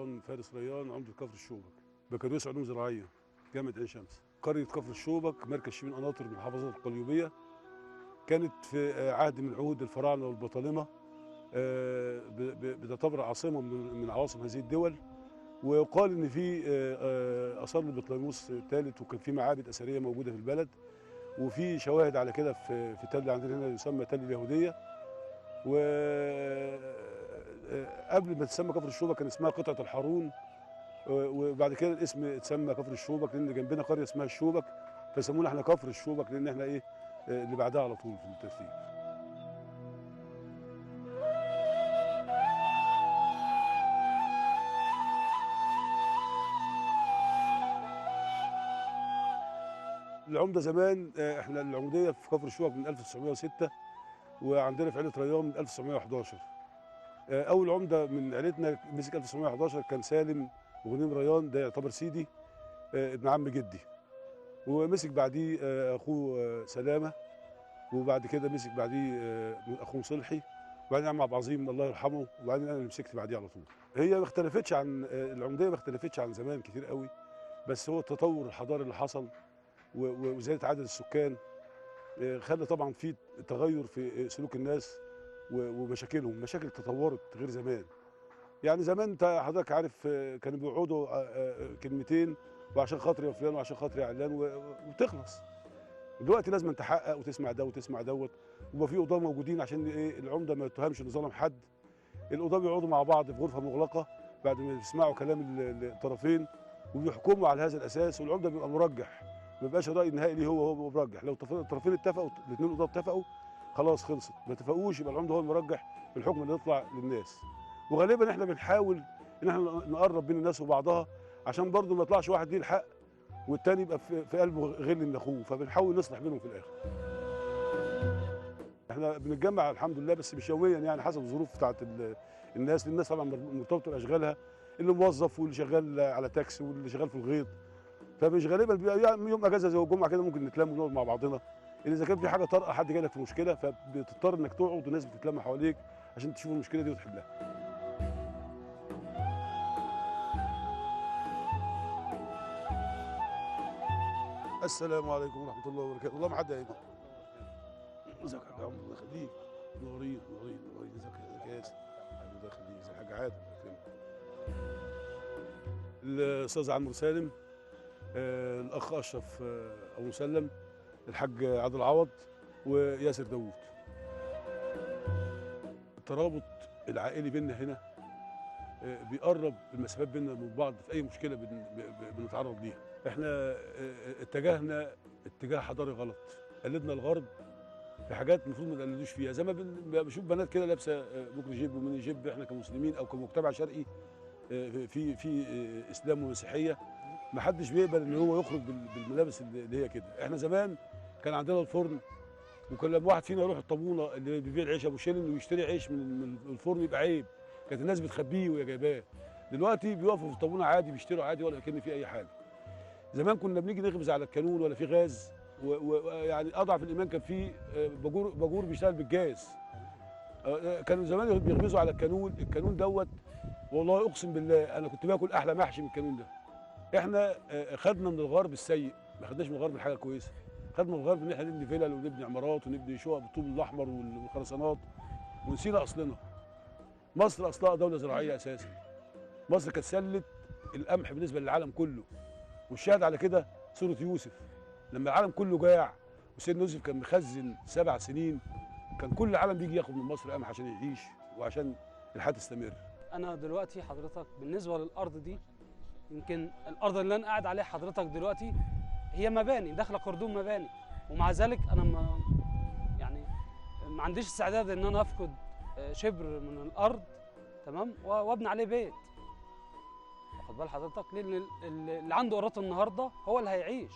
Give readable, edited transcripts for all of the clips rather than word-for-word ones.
ريان فارس ريان، عمدة كفر الشوبك، بكالوريوس علوم زراعية، جامعة عين شمس. قرية كفر الشوبك مركز شبين قناطر من محافظة القليوبية، كانت في عهد من عهود الفراعنة والبطالمة، بتعتبر عاصمة من عواصم هذه الدول. ويقال إن في آثار لبطليموس الثالث، وكان في معابد أثرية موجودة في البلد، وفي شواهد على كده في تل عندنا هنا يسمى تل اليهودية. وقبل ما تسمى كفر الشوبك كان اسمها قطعة الحارون، وبعد كده الاسم اتسمى كفر الشوبك لأن جنبنا قرية اسمها الشوبك، فسمونا احنا كفر الشوبك لأن احنا ايه اللي بعدها على طول في الترتيب. العمدة زمان، احنا العمودية في كفر الشوبك من 1906، وعندنا في عيلة ريان من 1911. أول عمدة من عيلتنا مسك 1911 كان سالم وغنيم ريان، ده يعتبر سيدي، ابن عم جدي، ومسك بعديه أخوه سلامة، وبعد كده مسك بعديه أخوه صلحي، وبعدين عم عبد العظيم الله يرحمه، وبعدين أنا اللي مسكت بعديه على طول. هي ما اختلفتش عن العمودية، ما اختلفتش عن زمان كتير قوي، بس هو التطور الحضاري اللي حصل وزيادة عدد السكان خلى طبعا في تغير في سلوك الناس ومشاكلهم، مشاكل تطورت غير زمان. يعني زمان انت حضرتك عارف كانوا بيقعدوا كلمتين، وعشان خاطري يا فلان وعشان خاطري يا علان، وتخلص. دلوقتي لازم تحقق وتسمع ده وتسمع دوت، ويبقى في قضاه موجودين عشان ايه العمدة ما يتهمش ان ظلم حد. القضاة بيقعدوا مع بعض في غرفة مغلقة بعد ما يسمعوا كلام الطرفين وبيحكموا على هذا الاساس، والعمده بيبقى مرجح، ما بيبقاش الراي النهائي ليه هو مرجح. لو الطرفين اتفقوا، الاثنين قضاه اتفقوا، خلاص خلصت. ما اتفقوش يبقى العمدة هو المرجح في الحكم اللي يطلع للناس. وغالبا احنا بنحاول ان احنا نقرب بين الناس وبعضها عشان برضه ما يطلعش واحد ليه الحق والتاني يبقى في قلبه غل من اخوه، فبنحاول نصلح بينهم في الاخر. احنا بنتجمع الحمد لله، بس مش يوميا، يعني حسب الظروف بتاعت الناس، لان الناس طبعا مرتبطة باشغالها، اللي موظف واللي شغال على تاكسي واللي شغال في الغيط، فمش غالبا بيبقى يوم اجازه زي الجمعة كده ممكن نتلم ونقعد مع بعضنا. اذا كان في حاجة طارئة، حد جاي لك في مشكلة، فبتضطر انك تقعد والناس بتتلم حواليك عشان تشوف المشكلة دي وتحلها. السلام عليكم ورحمة الله وبركاته. والله ما حد هيجي. ازيك يا حاج عمرو؟ الله يخليك. نورين نورين نورين. ازيك يا ياسر؟ الله يخليك. ازيك يا حاج عادل؟ الاستاذ عمرو سالم، الاخ اشرف ابو مسلم، الحاج عادل عوض، وياسر داوود. الترابط العائلي بيننا هنا بيقرب المسافات بيننا من بعض في اي مشكلة بنتعرض ليها. احنا اتجهنا اتجاه حضاري غلط، قلدنا الغرب في حاجات المفروض ما نقلدوش فيها. زي ما بشوف بنات كده لابسه ممكن جيب وميني جيب، احنا كمسلمين او كمجتمع شرقي في اسلام ومسيحيه ما حدش بيقبل ان هو يخرج بالملابس اللي هي كده. احنا زمان كان عندنا الفرن، وكان لما واحد فينا يروح الطابونه اللي بيبيع العيش ابو شيلن ويشتري عيش من الفرن يبقى عيب، كانت الناس بتخبيه وهي جايباه. دلوقتي بيقفوا في الطابونه عادي، بيشتروا عادي ولا كأن في اي حاجة. زمان كنا بنيجي نخبز على الكانون ولا في غاز، ويعني اضعف الايمان كان في باجور بيشتغل بالجاز. كانوا زمان بيخبزوا على الكانون، الكانون دوت والله اقسم بالله انا كنت باكل احلى محشي من الكانون ده. احنا خدنا من الغرب السيء، ما خدناش من الغرب الحاجة كويسة. خدنا من الغرب ان احنا نبني فلل ونبني عمارات ونبني شقق بالطوب الاحمر والخرسانات، ونسينا اصلنا. مصر اصلها دولة زراعية اساسا. مصر كانت سله القمح بالنسبة للعالم كله، والشاهد على كده سورة يوسف لما العالم كله جاع وسيدنا يوسف كان مخزن 7 سنين، كان كل العالم بيجي ياخد من مصر قمح عشان يعيش وعشان الحياة تستمر. انا دلوقتي حضرتك بالنسبة للارض دي، يمكن الارض اللي انا قاعد عليها حضرتك دلوقتي هي مباني داخله قردون مباني، ومع ذلك انا ما يعني ما عنديش استعداد ان انا افقد شبر من الارض، تمام، وابني عليه بيت. واخد بال حضرتك؟ لان اللي عنده قراط النهارده هو اللي هيعيش.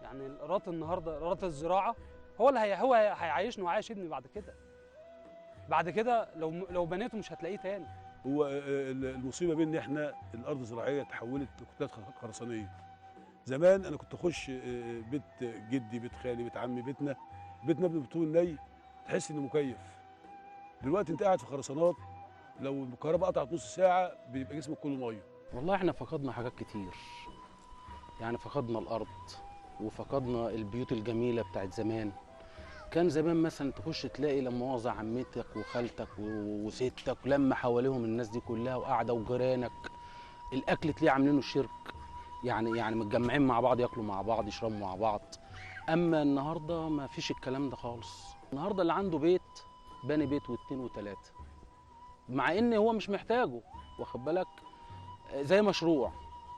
يعني القراط النهارده، قراط الزراعة، هو اللي هو هيعيشني وعايش ابني بعد كده. بعد كده لو بنيته مش هتلاقيه تاني. هو المصيبة بين ان احنا الارض الزراعية تحولت لكتلات خرسانيه. زمان انا كنت اخش بيت جدي، بيت خالي، بيت عمي، بيتنا مبني بالطوب الني، تحس انه مكيف. دلوقتي انت قاعد في خرسانات، لو الكهرباء قطعت نص ساعة بيبقى جسمك كله مية. والله احنا فقدنا حاجات كتير، يعني فقدنا الارض وفقدنا البيوت الجميلة بتاعت زمان. كان زمان مثلا تخش تلاقي لما مؤاخذة عمتك وخالتك وستك لما حواليهم الناس دي كلها وقاعدة وجيرانك، الاكل تلاقيه عاملينه شرك، يعني متجمعين مع بعض، ياكلوا مع بعض، يشربوا مع بعض. اما النهارده ما فيش الكلام ده خالص. النهارده اللي عنده بيت باني بيت واثنين وثلاثة، مع ان هو مش محتاجه، واخد بالك، زي مشروع،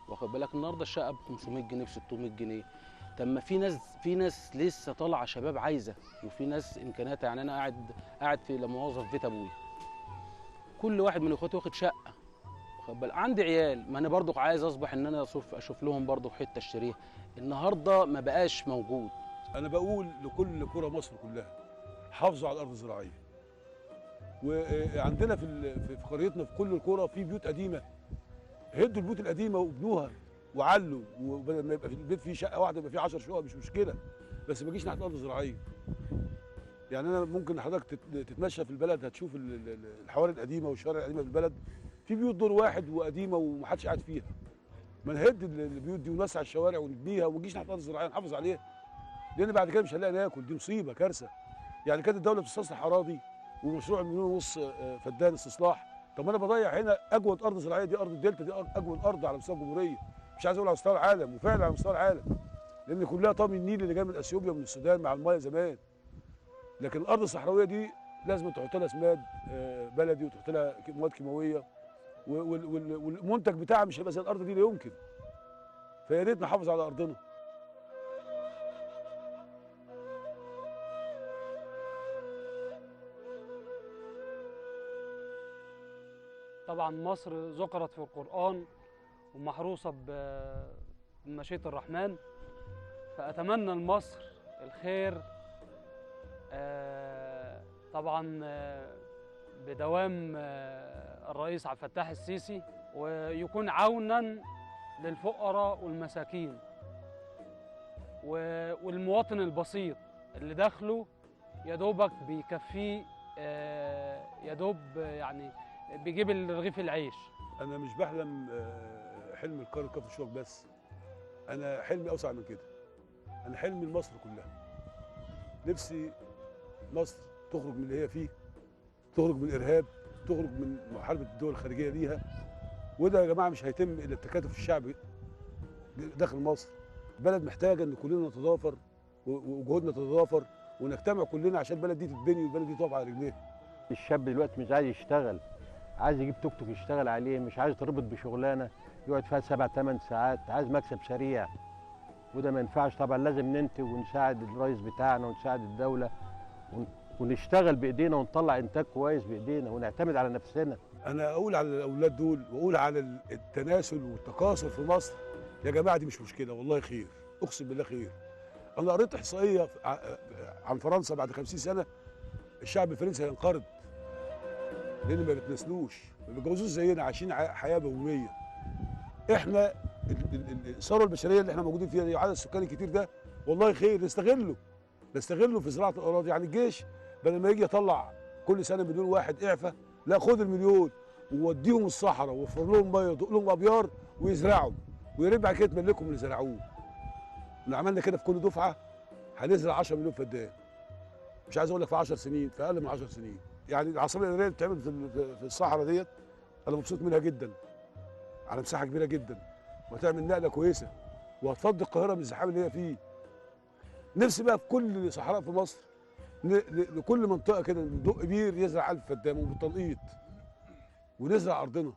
واخد بالك. النهارده الشقة ب 500 جنيه، ب 600 جنيه. طب ما في ناس لسه طالعه شباب عايزه، وفي ناس امكانياتها. يعني انا قاعد في لا مؤاخذة في بيت ابويا، كل واحد من اخواتي واخد شقه، واخد بالك، عندي عيال، ما انا برضو عايز اصبح ان انا اشوف لهم برضو حتة اشتريها. النهارده ما بقاش موجود. انا بقول لكل قرى مصر كلها حافظوا على الارض الزراعية. وعندنا في قريتنا في كل القرى في بيوت قديمة، هدوا البيوت القديمة وابنوها وعلوا، وبدل ما يبقى في البيت فيه شقه واحدة يبقى فيه 10 شقق، مش مشكلة، بس ما تجيش ناحية الارض الزراعية. يعني انا ممكن حضرتك تتمشى في البلد هتشوف الحواري القديمة والشوارع القديمة في البلد، في بيوت دور واحد وقديمة ومحدش قاعد فيها. ما نهد البيوت دي ونوسع الشوارع ونبنيها وما نجيش ناحية الارض الزراعية، نحافظ عليها، لان بعد كده مش هنلاقي ناكل. دي مصيبة، كارثة. يعني كانت الدولة بتستصلح اراضي ومشروع 1.5 مليون فدان استصلاح، طب ما انا بضيع هنا اجود ارض زراعية، دي ارض الدلتا، دي اجود ارض على مستوى الجمهورية، مش عايز اقول على مستوى العالم، وفعلا على مستوى العالم، لان كلها طامي النيل اللي جاي من اثيوبيا ومن السودان مع المية زمان. لكن الارض الصحراوية دي لازم تحط لها سماد بلدي وتحط لها مواد كيماوية، والمنتج بتاعها مش هيبقى زي الارض دي، لا يمكن. فيا ريت نحافظ على ارضنا. طبعا مصر ذكرت في القرآن ومحروسة بمشيئة الرحمن، فأتمنى لمصر الخير، طبعا بدوام الرئيس عبد الفتاح السيسي، ويكون عونا للفقراء والمساكين والمواطن البسيط اللي دخله يدوبك بيكفيه، يدوب يعني بيجيب الرغيف العيش. أنا مش بحلم حلم القرية كفر الشوك بس، أنا حلمي أوسع من كده. أنا حلمي لمصر كلها. نفسي مصر تخرج من اللي هي فيه، تخرج من الإرهاب، تخرج من محاربة الدول الخارجية ليها. وده يا جماعة مش هيتم إلا بتكاتف الشعب داخل مصر. البلد محتاجة إن كلنا نتضافر وجهودنا تتضافر ونجتمع كلنا عشان البلد دي تتبني والبلد دي تقف على رجليها. الشاب دلوقتي مش عايز يشتغل، عايز يجيب توك توك يشتغل عليه، مش عايز يتربط بشغلانه يقعد فيها 7 8 ساعات، عايز مكسب سريع، وده ما ينفعش. طبعا لازم ننتج ونساعد الرئيس بتاعنا ونساعد الدولة ونشتغل بايدينا ونطلع انتاج كويس بايدينا ونعتمد على نفسنا. انا اقول على الاولاد دول واقول على التناسل والتكاثر في مصر، يا جماعة دي مش مشكلة، والله خير، اقسم بالله خير. انا قريت احصائية عن فرنسا بعد 50 سنة الشعب الفرنسي هينقرض، لان ما بيتناسلوش، ما بيتجوزوش زينا، عايشين حياة بهوميه. احنا الثروة البشرية اللي احنا موجودين فيها دي وعدد السكان الكتير ده، والله خير، نستغله في زراعة الاراضي. يعني الجيش بدل ما يجي يطلع كل سنة 1 مليون واحد اعفاء، لا خد المليون ووديهم الصحراء ووفر لهم مية ودق لهم ابيار ويزرعوا، ويا ريت بعد كده تملكهم اللي زرعوه. لو عملنا كده في كل دفعه هنزرع 10 مليون فدان. مش عايز اقول لك في 10 سنين، في اقل من 10 سنين. يعني العاصمة الادارية اللي بتتعمل في الصحراء ديت انا مبسوط منها جدا، على مساحة كبيرة جدا، وهتعمل نقله كويسة وهتفضي القاهرة من الزحام اللي هي فيه. نفسي بقى في كل صحراء في مصر لكل منطقة كده ندق بير يزرع 1000 فدان وبالتنقيط ونزرع ارضنا.